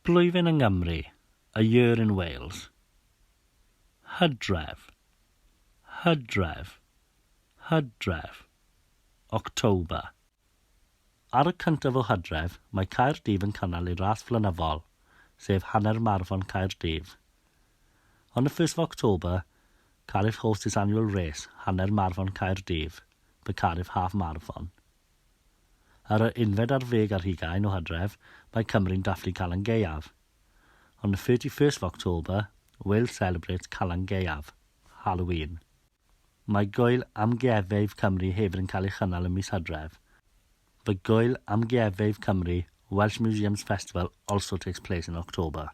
Blwyddyn yng Nghymru, A Year in Wales. Hydref, Hydref, Hydref. October. Ar y cyntaf o Hydref, mae Caerdydd yn cynnal ei ras flynyddol, sef Hanner Marathon Caerdydd. On the 1st of October, Cardiff hosts its annual race, Hanner Marathon Caerdydd, the Cardiff Half Marathon. Ar yr 21 o Hydref, mae Cymru'n dathlu Calan Gaeaf. On the 31st of October, Wales celebrates Calan Gaeaf, Halloween. Mae Gŵyl Amgueddfeydd Cymru hefyd yn cael ei chynnal ym mis Hydref. The Gŵyl Amgueddfeydd Cymru Welsh Museums Festival also takes place in October.